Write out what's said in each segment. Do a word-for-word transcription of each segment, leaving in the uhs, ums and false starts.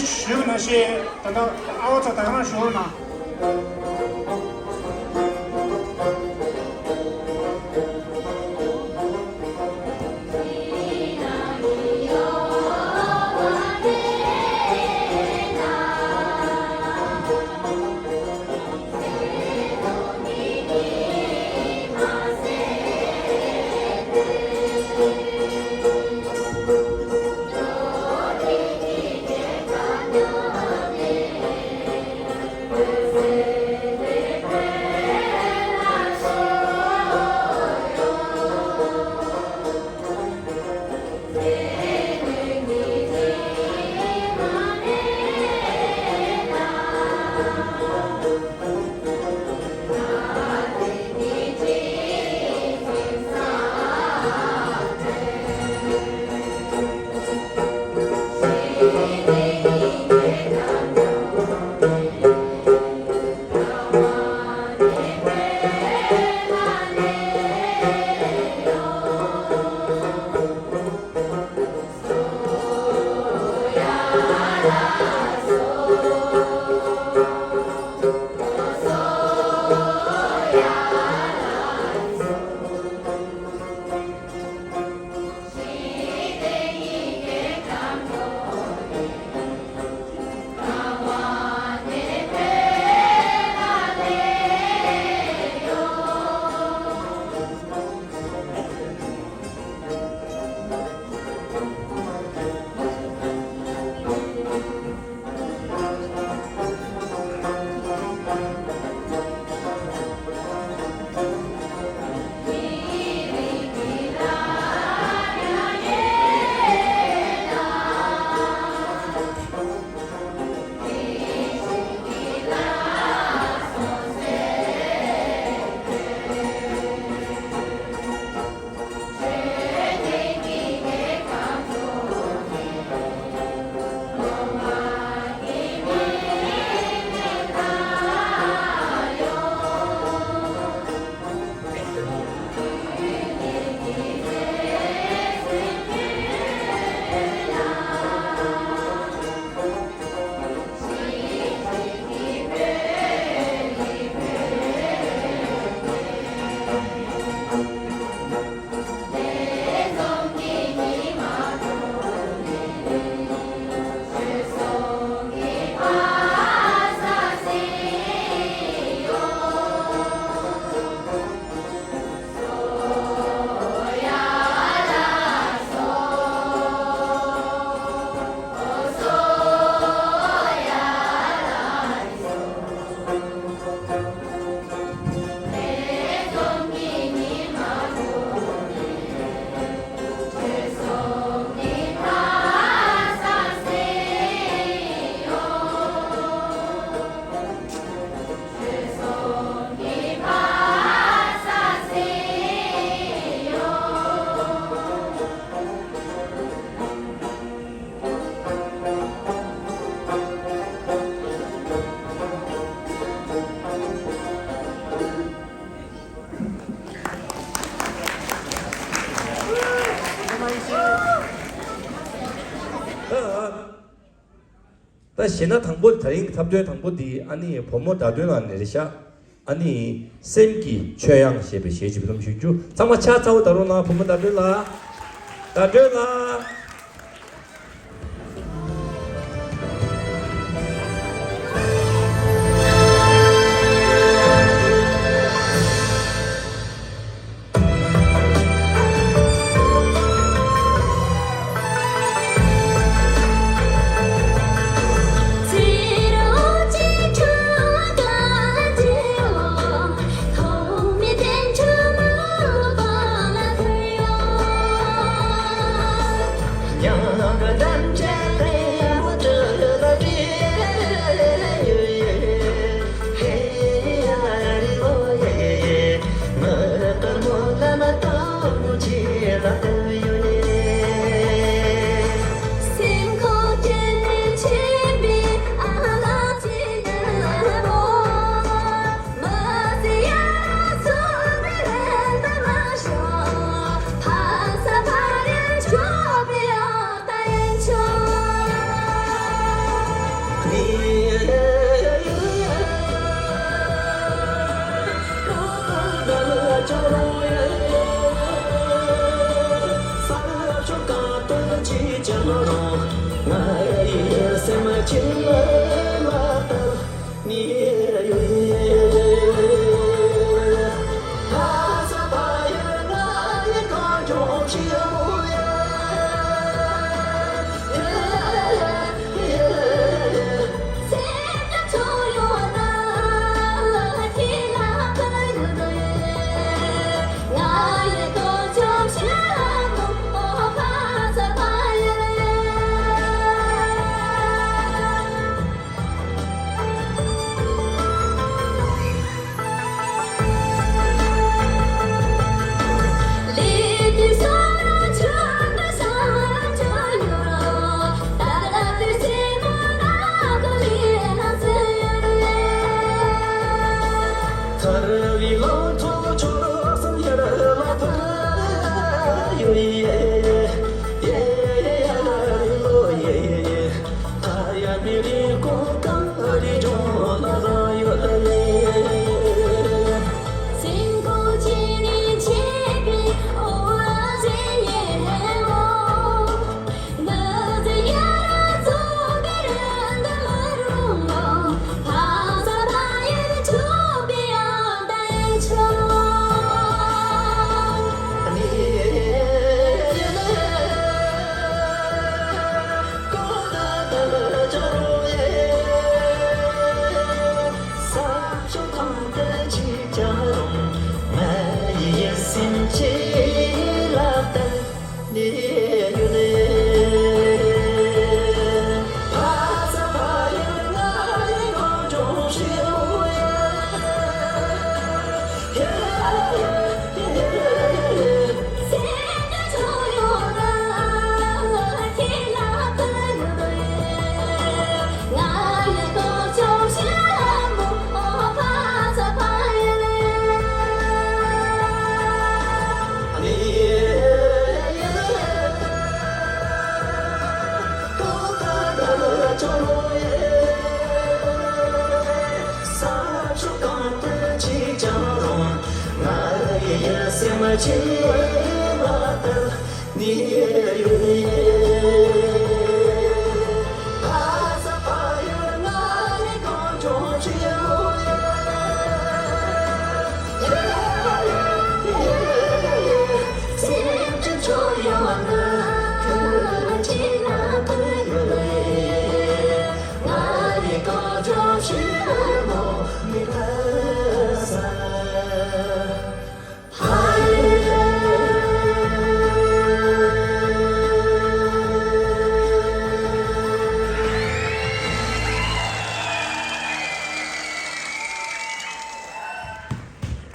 ཞུས་པ་ནང་བཞིན་ད་ལྟ་ཨ་བ་ཚོ་ད་ག་རང་ཞུ་རོགས་གནང་། ད་གཞས་སྣ་དང་པོ། དེ་རིང་གི་འཁྲབ་སྟོན་དང་པོ་འདི་ཨ་ནི་བུ་མོ་ཟླ་སྒྲོན་ལགས་ནས་རེད་ཤག་ཨ་ནི་སེམས་ཀྱི་ཆོས་དབྱངས་ཞེས་པའི་གཞས་ཅིག་ཕུལ་ལམ་ཞུ་རྒྱུ། ཚང་མ་ཕྱག་འཚལ་བོ་ད་རུང་ལ། བུ་མོ་ཟླ་སྒྲོན་ལགས། ཟླ་སྒྲོན་ལགས།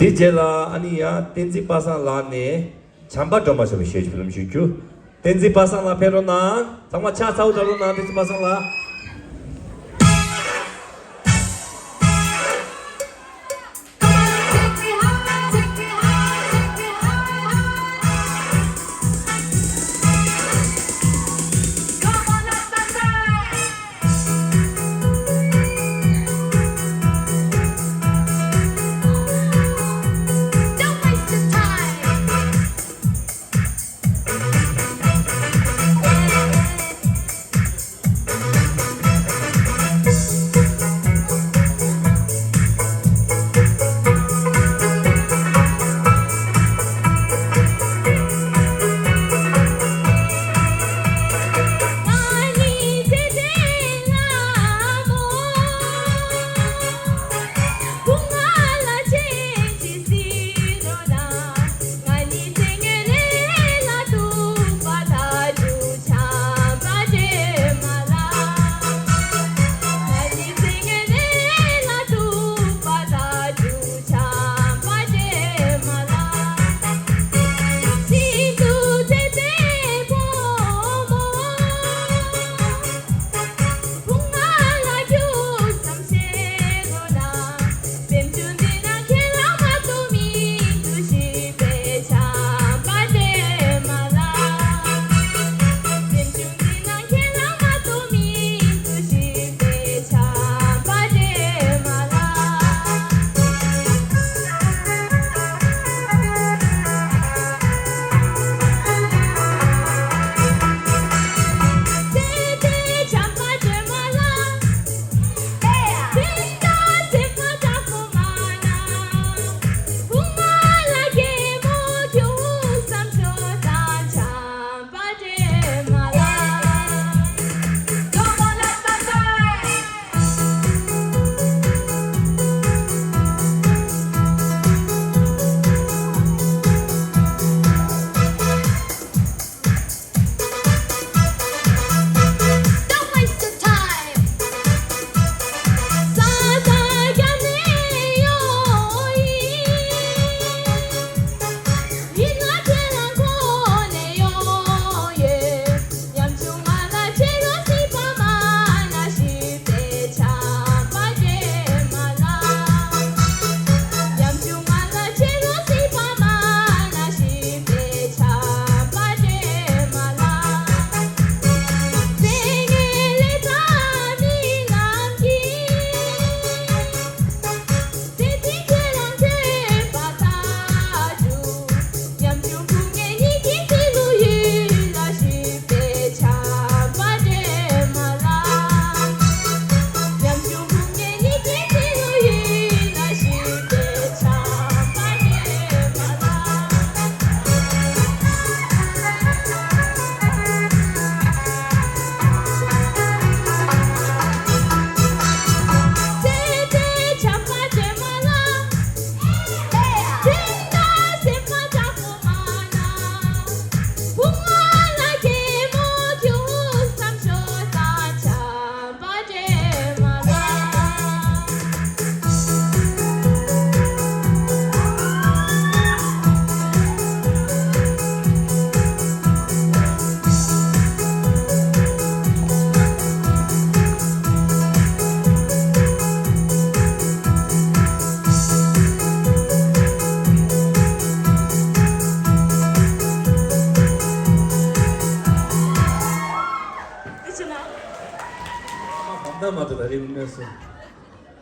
དེ་རྗེས་ལ་ཨ་ནི་ཡང་བསྟན་འཛིན་པ་སངས་ལགས་ནས་བྱམས་པ་སྒྲོལ་མ་ཞེས་པའི་གཞས་ཅིག་ཕེབས་ལམ་ཞུ་རྒྱུ། བསྟན་འཛིན་པ་སངས་ལགས་ཕེབས་རོགས་གནང་། ཚང་མ་ཕྱག་ཚ་པོ་བརྡབ་རོགས་གནང་། བསྟན་འཛིན་པ་སངས་ལགས།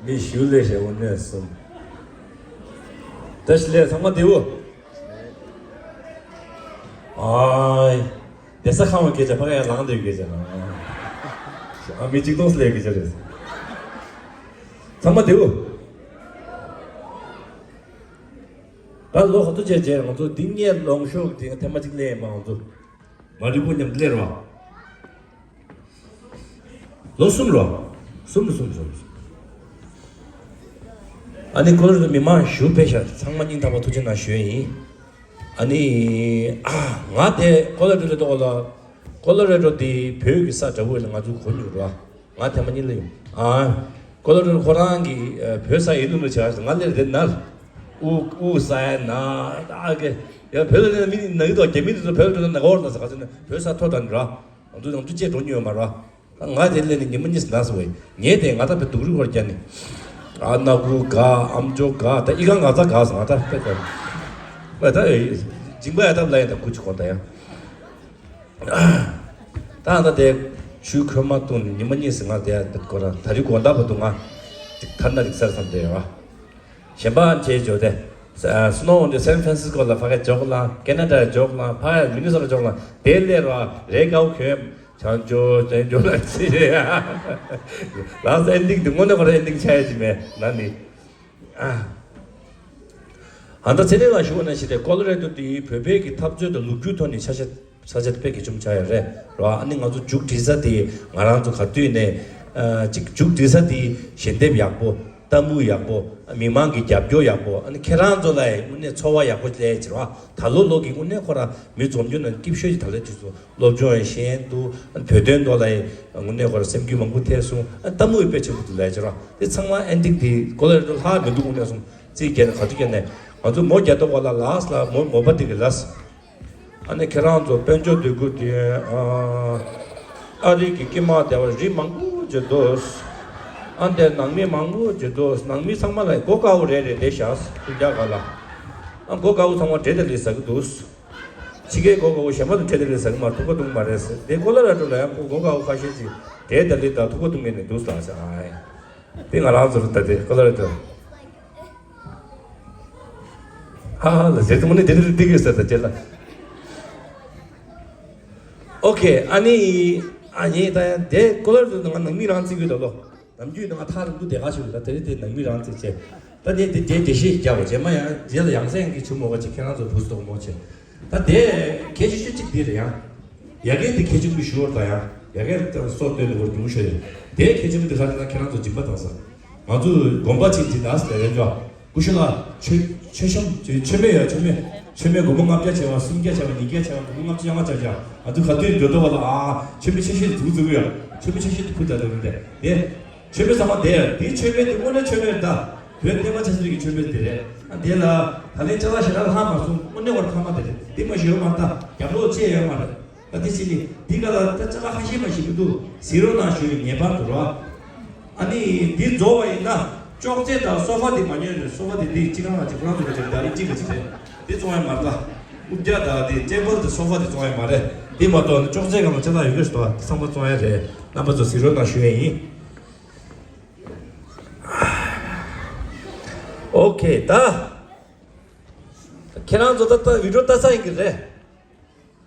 མི་ཞུ་ལས་བྱ་བོ་གནས་གསུམ། བཀྲ་ཤིས་བདེ་ལེགས། ཚང་མ་བདེ་པོ། ཨའི། བསྡད་ས་ཁང་བ་སྐད་ཆ་ཕ་ག་ཡང་ལངས་འདོད་སྐད་ཆ། ཨ་མི་གཅིག་སྟོང་སླེབས་སྐད་ཆ་རེད། ཚང་མ་བདེའུ། ད་ལོ་ག་ཚོད་བྱས་བྱས་ང་ཚོ་འདི་སྔས་ལོངས་ཤོག་དེ་ཐེངས་མ་གཅིག་སླེབས་ཡིན་པ། ང་ཚོ་མ་རི་པོ་མཉམ་དུ་སླེབས་རོགས། ལོ་གསུམ་རོ། གསུམ་རོ་གསུམ་གསུམ། ཨ་ནི་ཀོ་ལོ་ར་ཌོ་མི་མང་ཞུ་ཕེ་ཤ་ཚང་མ་སྙིང་ཐག་པ་ཐུགས་རྗེ་གནང་ཞུ་ཡིན། ཨ་ནི་ཨ་ང་དེ་ཀོ་ལོ་ར་ཌོ་ལ་ཏོག་ལ། ཀོ་ལོ་ར་ཌོ་དེ་བོད་ཀྱི་ས་འདྲ་བོ་ལ་ང་ཚོ་གོ་མྱོང་རོ། ང་ཐེངས་མ་གཉིས་ལ་ཡོང་། ཨ། ཀོ་ལོ་ར་ཌོ་ཁོ་རང་གི་བོད་ས་ཡིན་ནོ་ལ་བྱ་ང་སླེབས་དེ་ན། ཨུ་ཨུ་ས་ཡ་ན། ཨ་གེ་ཡ་བོད་ལ་མི་ན་གི་དོ་རྒྱ་མི་དེ་ཚོ་བོད་ལ་ན་གོ་ར་ན་ས་ག་ཚོད་ན་བོད་ས་ཐོ་དང་ར། ང་ཚོ་ང་ཚོ་ཅེས་འགྲོ་མྱོང་མ་ར། ད་ང་དེ་ལས་ནི་ཉི་མ་གཉིས་ལ་སོང་བས་ངས་དེ་ང་ད་བའི་སྡུག་རུས་བར་རྒྱ་ནི། ཨ་ན་གུ་ག་ཨམ་ཅོག་ག་ད་ཨི་ཀ་ང་ཚ་ག་སོང་ང་ད་དཔེ་ག་ད་ཇིང་པ་ཡ་ད་ལ་ཡ་ད་ཁུ་ཅི་གོ་ད་ཡ། ད་ད་དེ་ཆུ་ཁོལ་མ་བཏུང་ནི་ཉི་མ་གཉིས་སུ་ང་དེ་ཡ་ད་གོ་ར་ད་རི་དགོང་དག་བར་དུ་ང་ཅིག་ཐར་ན་རིག་སར་བསམ་དེ་ཡ་བ། གཞན་པ་བྱས་འཇོག་དེ། སི་ནོ་འོན་ཏེ་སན་ཧྥ་རན་སིས་ཀོ་ལ་ཕ་གི་འཇོག་ལ་ཀེ་ན་ཌ་འཇོག་ལ་ཕ་གི་མི་ནི་སོ་ཊ་འཇོག་ལ་དེ་ལས་ར་རེ་གའུ་ཁྱོད་བྱང་ཇོ་ཅན་ཇོ་ལ་ཚི་རེ་ཡ། ལགས་སོ་ཨེན་ཌིང་འདི་དངོས་གནས་ཁོ་ར་ཨེན་ཌིང་ཆགས་ཡ་ཅི་མེད་ན་ནི། ཨ་ད་ཚེ་རིང་ལ་ཞུ་བ་ན་ཞི་དེ་ཀོ་ལོ་རེ་ཏོ་དེ་བོད་པའི་གི་འཐབ་རྩོད་དང་ལོ་རྒྱུས་ཐོག་ནས་ཆ་ཤས། ས་ཆ་དེ་དཔེ་གལ་ཆེན་པོ་ཆགས་ཡོད་རེད་རོ། ཨ་ནི་ང་ཚོ་མཇུག་སྒྲིལ་ས་དེ་ང་རང་ཚོ་ག་དུས་ནས་ཨ་ཅིག་མཇུག་སྒྲིལ་ས་དེ་ཞལ་འདེབས་ཡག་པོ། ལྟད་མོ་ཡག་པོ། མི་མང་གི་རྒྱབ་སྐྱོར་ཡག་པོ། ཨ་ནི་ཁྱེད་རང་ཚོ་ལ་ཡང་དངོས་གནས་ཚོར་བ་ཡག་པོ་སླེབས་ཀྱི་རེད་བ། ད་ལོ་ལོ་གི་དངོས་གནས་ཁོ་རང་མི་འཛོམས་རྒྱུ་ན་སྐྱིད་ཤོས་ཀྱི་ད་ལོ་དུས་ཚོད་སློབ་སྦྱོང་ཡང་ཤེས་འདུག་ཨ་ནི་བོད་དོན་ཐོག་ལ་ཡང་དངོས་གནས་ཁོ་རང་སེམས་འགུལ་མང་པོ་ཐེབས་སོང་། ཨ་ནི་ལྟད་མོ་ཡང་དཔེ་ཆེན་པོ་འདུག་ལབ་ཀྱི་རེད་བ། དེ་ཚང་མ་ཨེན་ཌིང་དེ་ཀོ་ལོ་རེ་ཏོ་ལྷག་མི་འདུག་དངོས་གནས་སོང་རྩིས་བརྒྱབ་ནས་ག་དུས་བརྒྱབ་ནས་ང་ཚོ་མོ་བརྒྱ་ཏོ་གོ་ལ་ལགས་ལ་མོ་མོ་པ་དེ་གི་ལགས། ཨ་ནི་ཁྱེད་རང་ཚོ་དཔལ་འབྱོར་འདོད་དགུ་དེ་ཨ་ཨ་རི་གི་དཀྱིལ་མ་དེ་བ་རི་མང་པོ་ཅིག་འདུག་ཨ་འདིར་ནང་མི་མང་པོ་ཅིག་འདུག་ནང་མི་ཚང་མ་ལ་སྒོ་དཀར་པོ་རེ་རེ་བསྡད་ཤག་སྐུ་རྒྱག་ག་ལ། ཨ་སྒོ་དཀར་པོ་ཚང་མ་འབྲས་དང་ལི་ཟ་གི་འདུག་ཕྱི་རྒྱལ་སྒོ་དཀར་པོ་གཞན་པ་དང་འབྲས་དང་ལི་ཟ་གི་མ་ཐུག་པ་འདུག་མ་རེད་ཟེར། དེ་ཀོ་ལོ་ར་ཌོ་ལ་ཡང་སྒོ་དཀར་པོ་ཁ་ཤས་ཅིག་འབྲས་དང་ལི་དང་ཐུག་པ་འདུག་མེད་ནས་འདུག་ཟེར་ཨ། དེ་ང་རང་ཚོ་རུ་ད་དེ་ཀོ་ལོ་ར་ཌོ། ཧ་ཧ་ལ་ཟེར་དུས་དངོས་གནས་དེ་འདྲ་འདི་གི་ཟེར་ད་ཅེ་ལ། ཨོ་ཁེ་ཨ་ནི། ཨ་ནི་ད་ཡང་དེ་ཀོ་ལོ་ར་ཌོ་ནང་ནང་མི་རང་བརྩི་གི་འདུག་ལོ། ནམ་རྒྱུན་ནང་ཐག་རིང་པོ་དེ་ག་ཞུ་ད་དེ་རིང་དེ་ནང་མི་རང་བརྩི་བྱས། ད་དེ་དེ་དེ་འགྲེལ་བཤད་རྒྱག་པ་བྱས་མ་ཡང་རྗེས་ལ་ཡང་སེ་ཡང་གི་ཆུ་མོ་ག་ཅིག་ཁྱེད་རང་ཚོ་བུ་སྟོག་མོ་བྱས། ད་དེ་གལ་ཆེ་ཤོས་གཅིག་འདི་རེད་ཡང་། ཡ་གི་དེ་གལ་ཆེན་པོ་ཞུ་བར་ད་ཡང་ཡ་གི་སོ་སྟོན་ནས་བར་འདུག་ཤོད་རེད། དེ་གལ་ཆེན་པོ་འདི་ག་རེ་ན་ཁྱེད་རང་ཚོ་སྦྱིན་པ་བཏང་ས། ང་ཚོ་དགོན་པ་ཆེན་འདི་ནས་ལས་རེད་འཇོག་སྐུ་ཞབས་ལགས་མཆོད་མཆོད་བཤམས་མཆོད་མཆོད་མེ་ཡ་མཆོད་མེ་མཆོད་མེ་སྒོར་མོ་ལྔ་བརྒྱ་བྱས་པ་སུམ་བརྒྱ་བྱས་པ་ཉིས་བརྒྱ་བྱས་པ་སྒོར་མོ་ལྔ་བཅུ་ཡང་ལྔ་བརྒྱ་བྱས། ང་ཚོ་ག་དུས་འགྲོ་འདོད་པ་ལ་ཨ་མཆོད་མེ་ཆེ་ཤོས་འདུག་འཛུགས་ཡ་མཆོད་མེ་ཆེ་ཤོས་འདུག་ཕུལ་ད་འདུག་རེད་དེ། མཆོད་མེ་ཚང་མ་དེ་ཡ་དེའི་མཆོད་མེ་དེ་དངོས་གནས་མཆོད་མེ་རེད་ད། བོད་བསྟན་པ་ཆབ་སྲིད་ཀྱི་མཆོད་མེ་དེ་རེད། ཨ་དེ་ལ་ད་ལན་ཅ་ལག་ཞེ་དྲག་ལྷག་མ་སོང་། དངོས་གནས་བར་ཐ་མ་དེ་རེད། དེ་མ་ཞུ་ཡོད་མ་རེད་ད། རྒྱབ་ལོག་བཅད་ཡོད་མ་རེད། ད་དེ་ཕྱིན་ནི་འདི་ག་ལ་ད་ཅ་ལག་ཁ་ཤས་མ་ཞིག་མི་འདུག་གཟིགས་རོགས་གནང་ཞུ་ཡི་ངེས་པར་དུ་རོགས། ཨ་ནི་འདི་རྫོགས་པ་ཡིན་ན་ཅོག་ཙེ་དང་སོ་ཕ་འདི་མ་ཉོས་ནས་སོ་ཕ་འདི་འདི་གཅིག་རང་ལ་གཅིག་ཁོ་རང་ཚོ་ག་ཅིག་ད་རིགས་གཅིག་ག་ཅིག་རེད། འདི་བཙོང་ཡ་མ་རེད་ད། རྐུབ་བཀྱག་དང་འདི་ཊེ་བལ་དང་སོ་ཕ་འདི་བཙོང་ཡ་མ་རེད། འདི་མ་གཏོགས་ནི་ཅོག་ཙེ་སྒང་ལ་ཅ་ལག་ཡོད་གི་རེད་ད། འདི་ཚང་མ་བཙོང་ཡ་རེད། རྣམ་པ་ཚོ་གཟིགས་རོགས་གནང་ཞུ་ཡ་ཡིན། ཨོ་ཁེ་ད། ཁྱེད་རང་ཚོ་ད་ལྟ་བི་ཌིའོ་ལྟ་ས་ཡིན་གི་རེད།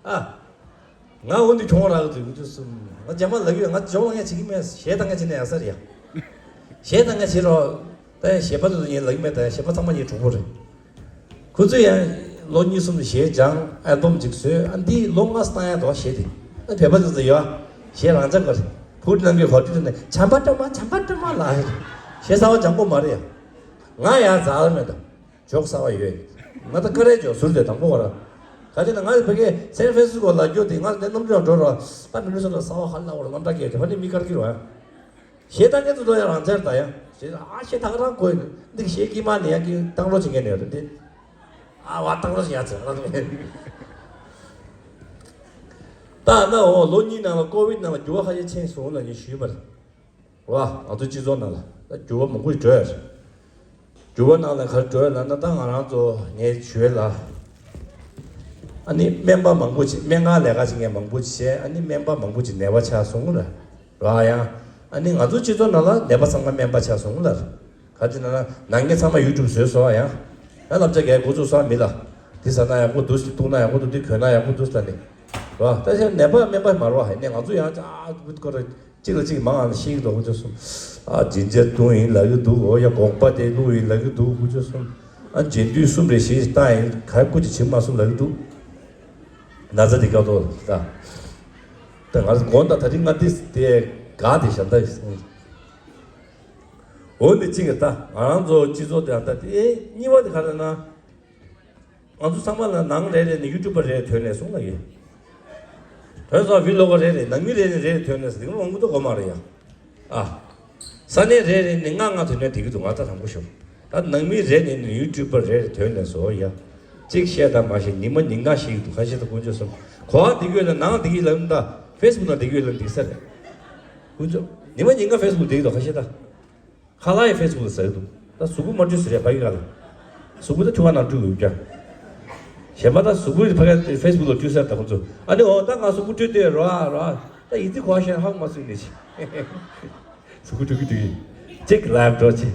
ཨ། ང་འོ་འདི་གྱོང་རག་གི་འདུག་ཚུལ་གསུམ། ང་རྗེས་མ་ལབ་ཀྱི་ཡོད། ང་གྱོང་ལ་ངས་བྱེད་ཀྱི་མེད། གཞས་བཏང་ང་བྱེད་ན་ཡག་ས་རེད་ཡ། གཞས་བཏང་ང་བྱེད་རོགས། ད་ཡང་གཞས་པ་ཚོ་ངས་ལབ་ཀྱི་མེད། ད་ཡང་གཞས་པ་ཚང་མ་ངའི་གྲོགས་པོ་རེད། ཁོ་ཚོས་ཡང་ལོ་གཉིས་གསུམ་གཞས་སྦྱངས་ཨལ་བམ་ཅིག་བཟོས། ཨ་འདི་ལོ་ལྔ་བཏང་ཡ་འདུག་གཞས་དེ། ཨ་བོད་པ་ཚོ་ཚོ་ཡོད་ཨ། གཞས་རང་འཇགས་པ་རེད། བུ་ནང་གི་གོ་སྒྲིག་ནས་བྱམས་པ་སྤྲོ་མ་བྱམས་པ་སྤྲོ་མ་ལ། གཞས་གསར་བ་སྦྱང་དགོས་མ་རེད་ཡ། ང་ཡང་རྩ་ལ་མེད་ད། ཇོག་གསར་བ་ཡོད། ང་ད་ཀ་རེ་ཇོག་ཟུར་དེ་དང་པོ་བ་ར། ག་དེ་ན་ང་ཕ་གི་སན་ཧྥ་རན་སི་སྐོ་ལ་རྒྱུ་དེ་ང་དེ་སྣུམ་ལྗོངས་འགྲོ་ར། ད་མི་ལུས་སོ་ལ་གསར་བ་ཧ་ལ་བ་ར་ལམ་འདྲ་གས་དེ་ཕ་ནི་མི་དཀར་གི་ར། གཞས་བཏང་མཁན་ཚོ་ཡང་རང་བཙན་ད་ཡ། གཞས་ཨ་གཞས་ད་ག་རང་དགོས་ནི་འདི་གཞས་ཀྱི་མ་ནི་ཡ་གི་བཏང་རོགས་བྱེད་མཁན་ནི་ཡོད་རེད་འདི། ཨ་བ་བཏང་རོགས་བྱེད་ཡ་ཚེ་རང་དགོས། ད་ན་འོ་ལོ་གཉིས་ནང་ལ་ཀོ་བིད་ནང་ལ་འགྱུར་བ་ཁ་ཤས་ཕྱིན་སོང་ལ་ངས་ཞུས་པ་རེད། ར། ང་ཚོ་སྤྱི་ཚོགས་ནང་ལ་ད་འགྱུར་བ་མང་པོ་ཞིག་འགྲོ་ཡ་རེད། འགྱུར་བ་ནང་ལ་ག་རེ་འགྲོ་ཡ་ལབ་ན་ད་ང་རང་ཚོ་ངས་ཞུས་ལ། ཨ་ནི་སྨན་པ་མང་པོ་ཅིག་སྨན་ཁང་ལས་ཀ་བྱེད་མཁན་མང་པོ་ཅིག་བྱས། ཨ་ནི་སྨན་པ་མང་པོ་ཅིག་ནད་པ་ཆགས་སོང་ལ། ར་ཡང་། ཨ་ནི་ང་ཚོ་སྤྱི་ཚོགས་ནང་ལ་ནད་པ་ཚང་མ་སྨན་པ་ཆགས་སོང་ལ། ག་ཅི་ན་ན་ནང་མི་ཚང་མ་ཡུ་ཊུབ་བཟོས་སོང་ཡང་། ཡང་བསླབ་བྱ་རྒྱག་འགོ་ཚུགས་སོང་མི་ལ། དེ་ཟ་ན་ཡག་པོ་འདུག་ཟེར། བཏུང་ན་ཡག་པོ་འདུག་དེ་གོན་ན་ཡག་པོ་འདུག་ཟེར་ནས་རོ། ད་ཆ་ནད་པ་སྨན་པ་མ་རོ། ཧེ་ནས་ང་ཚོ་ཡང་ཅག་བུད་ཀོ་ར་གཅིག་ལ་གཅིག་མང་ང་ཤེས་ཀྱི་འདུག་ཁུ་ཆོ་གསུམ། ཨ་ཇིན་ཇར་བཏུང་ཡིན་ལབ་ཀྱི་འདུག་འོ་ཡ་དགོངས་པ་དེ་བླུགས་ཡིན་ལབ་ཀྱི་འདུག་ཁུ་ཆོ་གསུམ། ཨ་འབྱིན་དུས་གསུམ་རེ་བཞི་བཏང་ཡིན་ག་སྐུ་ཅི་བྱེད་མ་གསུམ་ལབ་ཀྱི་འདུག་ན་ཚ་དེ་སྐབས་ཐོག་ད། ད་ང་ཚོ་དགོངས་དག་ད་རིང་ང་འདི་དེ་དགའ་དེ་ཞབས་ད་ཡིན། འོ་འདི་གཅིག་གི་ད་ང་རང་ཚོ་སྤྱི་ཚོགས་དེ་ཡང་ད་དེ་གཉིས་པ་དེ་ག་རེ་ན། ང་ཚོ་ཚང་མ་ལ་ནང་རེ་རེ་ནས་ཡུ་ཊུབ་པ་རེ་ཐོན་ནས་སོང་ལ་ཡོད། དོན་སོང་བི་ལོ་ག་རེ་རེ་ནང་མི་རེ་ནས་རེ་ཐོན་ནས་དེང་རོང་མི་ཏོ་གོ་མ་རེ་ཡ། ཨ། ས་གནས་རེ་རེ་ནས་ལྔ་ལྔ་ཐོན་ནས་དེ་གི་འདུག་ང་ད་དང་པོ་ཤོག་ད་ནང་མི་རེ་ནས་ནས་ཡུ་ཊུབ་པ་རེ་རེ་ཐོན་ནས་སོ་ཡ། གཅིག་བཤད་དང་མ་བཤད་ཉི་མ་ཉིན་གང་ཤེས་ཀྱི་འདུག་ཁ་ཤས་ད་དཀོན་མཆོག་གསུམ་གོ་བ་དེ་གི་ལ་ནང་དེ་གི་ལ་ད་ཕེ་སི་བུག་ནང་དེ་གི་ལ་འདི་ས་རེད། དཀོན་མཆོག་ཉི་མ་ཉིན་གང་ཕེ་སི་བུག་དེ་གི་འདུག་ཁ་ཤས་ད། ཁ་ལག་ཡི་ཕེ་སི་བུག་ལ་ཟེར་གྱི་འདུག་ད་གཟུགས་པོ་མ་འཁྲུད་ཟེར་རེད་ཕ་གི་ག་ལ། གཟུགས་པོ་ད་ཁྲུ་ག་ནང་འཁྲུད་དགོས་ཀྱང་། གཞན་པ་ད་གཟུགས་པོ་ཕ་གི་ཕེ་སི་བུག་ལ་འཁྲུད་ཟེར་ད་ཁོ་ཚོ་ཨ་ནི་འོ་ད་ང་གཟུགས་པོ་འཁྲུད་དེ་རོ་ཨ་རོ་ཨ་ད་ཡིན་ཙི་གོ་ཤེས་ཧ་མ་སུ་ནི་ཞིག་གཟུགས་པོ་འཁྲུད་ཀྱི་འདུག་ཡིན་གཅིག་ལའིབ་འགྲོ་ཆེ།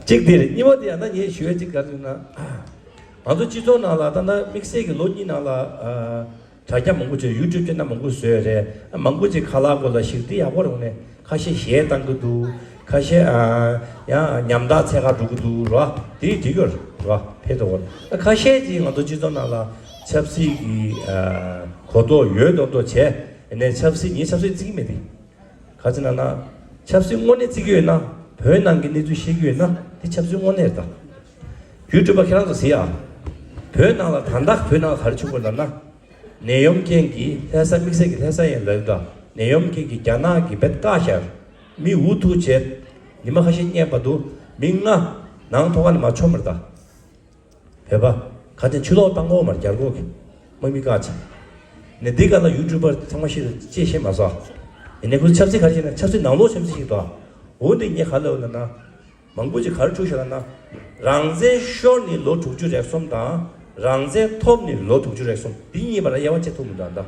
གཅིག་དེ་རེད། གཉིས་པ་དེ་ཡང་ན་ངས་ཞུ་ཡ་གཅིག་ག་རེ་ན། ང་ཚོ་སྤྱི་ཚོགས་ནང་ལ་ད་ལྟ་དམིགས་བསལ་གྱི་ལོ་གཉིས་ནང་ལ། དྲ་རྒྱ་མང་པོ་ཅིག་ཡུ་ཊུབ་ཅེ་ནལ་མང་པོ་བཟོས་རེད། མང་པོ་ཅིག་ཁ་ལག་སྐོར་ལ་ཞིག་འདི་ཡག་པོ་རེད་ནས་ཁ་ཤས་གཞས་བཏང་གི་འདུག་ཁ་ཤས་ཨ་ཡང་ཉམ་ཐག་འཚོལ་ག་འགྲོ་གི་འདུག་རོ། དེ་འགྲིག་གི་རོ་ཕེབས་འགྲོ་གི་རོ། ཁ་ཤས་ཅིག་ང་ཚོ་སྤྱི་ཚོགས་ནང་ལ་ཆབ་སྲིད་ཀྱི་ཨ་གོ་རྟོགས་ཡོད་མདོག་མདོག་བྱས་ནས་ཆབ་སྲིད་ངས་ཆབ་སྲིད་བརྩི་གི་མེད་དེ། ག་ཅི་ན་ན། ཆབ་སྲིད་དངོས་གནས་བརྩི་གི་ཡོད་ན། བོད་ནང་གི་གནས་ཚུལ་ཤེས་ཀྱི་ཡོད་ན་དེ་ཆབ་སྲིད་དངོས་གནས་རེད་ད། ཡུ་ཊུབ་པ་ཁྱེད་རང་ཚོ་གཟིགས་ཨ། བོད་ནང་ལ་ད་ལྟ་བོད་ནང་ལ་ག་རེ་བྱུང་དགོས་ལབ་ན། ནད་ཡམས་རྐྱེན་གྱིས་ལྷ་ས་དམིགས་བསལ་གྱི་ལྷ་ས་ཡན་ལག་ད་ནད་ཡམས་རྐྱེན་གྱིས་རྒྱ་ནག་གིས་རྦད་བཀག་ཤར། མི་འུ་ཐུག་བྱས། ཉི་མ་ཁ་ཤས་སྔོན་བར་དུ་མི་ལྔ་ནང་ཐོག་ཁ་ནས་མར་ཆོམ་རེད་ད། བོད་པ་ག་དེ་ཕྱི་ལོགས་བཏང་གོ་མར་རྒྱལ་སྒོ་གི་དམག་མི་བཀག་ཅིང་། ནས་འདི་ག་ལ་ཡུ་ཊུབ་པར་ཚང་མ་ཤེས་ཅེས་ཤེས་མ་སོང་། ཡིན་ནའི་ཁོ་ཚོ་ཆབ་སྲིད་ག་རེ་བྱས་ན་ཆབ་སྲིད་ནང་ལོགས་ཆབ་སྲིད་ཞིག་འདུག་འོ་འདི་ངས་ག་ལ་འོ་ན་ན། མང་པོ་ཅིག་ག་རེ་འཁྲུག་ཤག་ལ་ན། རང་བཙན་ཤོར་ནས་ལོ་དྲུག་ཅུ་རེ་གསུམ་དང་། རང་བཙན་ཐོབ་ནས་ལོ་དྲུག་ཅུ་རེ་གསུམ་འདི་གཉིས་བར་དབྱེ་བ་ཕྱེ་ཐུབ་མི་འདུག་ད།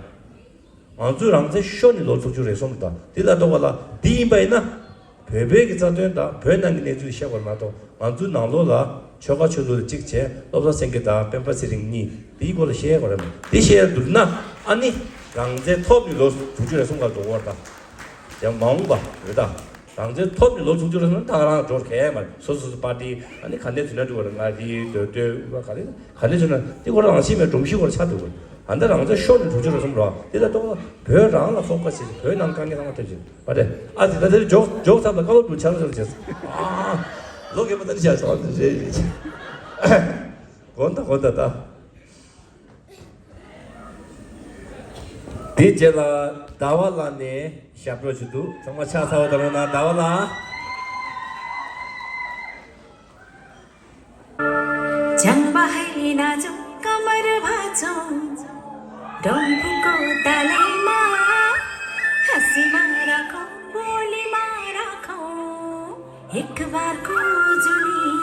ང་ཚོའི་རང་བཙན་ཤོར་ནས་ལོ་དྲུག་ཅུ་རེ་གསུམ་དང་འདི་ལ་གཏོགས་པ་ལ་འདི་ཡིན་པ་ཡིན་ན། བོད་པའི་གི་རྩ་དོན་དང་བོད་ནང་གི་གནས་ཚུལ་བཤད་པར་མ་གཏོགས་ང་ཚོའི་ནང་ལོགས་ལ་ཆོལ་ཁ་ཆོས་ལུགས་ལ་གཅིག་བྱས་སློབ་གྲྭ་སེང་གེ་དང་སྤེན་པ་ཚེ་རིང་གཉིས་འདིའི་སྐོར་ལ་བཤད་ཡ་གོ་ར་མེད། འདི་བཤད་ཡ་འདུག་ན་ཨ་ནི་རང་བཙན་ཐོབ་ནས་ལོ་དྲུག་ཅུ་རེ་གསུམ་ལ་འགྲོ་བར་དང་། ཡང་མ་འོངས་པ་རེད་ད། རང་བཙན་ཐོབ་ནས་ལོ་དྲུག་ཅུ་རེ་གསུམ་ད་རང་འགྲོ་གལ་མ་རེད། སོ་སོ་སོ་པར་ཏི་ཨ་ནི་ག་ནས་དུས་ན་འགྲོ་བར་ང་དེའི་འདོད་འདོད་ག་རེ། ག་ནས་བྱུང་ན་དེ་ཁོ་རང་རང་ཤི་མེད་སྒྲོམ་གཞི་སྐོར་ཆགས་འདུག་ཨ་ནི་རང་ཚོ་ཤོར་ནས་དྲུག་ཅུ་རེ་གསུམ་རོ། དེ་ལ་གཏོགས་བོད་རང་ལ་ཕོག་པ་ཞིག་བོད་ནང་དཀའ་ངལ་ཚང་མ་ཐེབས་ཤིང་བ་དེ། ཨ་ཙི་ད་དེར་འཇོག་འཇོག་ཚར་ལ་བཀའ་སློབ་ཏུ་ཆར་ཆར་བྱས། ཨ་ལོ་རྒན་པ་ད་ནི་བྱས་སོང་རེད་རེད། དགོན་ད་དགོན་ད་ད། དེ་རྗེས་ལ་ཟླ་བ་ལགས་ནས་ཞབས་བྲོ་ཞུ་འདུག་ཚང་མ་ཕྱག་འཚལ་བ་དང་རོགས་གནང་ཟླ་བ་ལགས། चंबा है ना जो कमर भाजो, डोंगू को तले मा, हंसी मारा को, बोली मारा को, एक बार को जुनी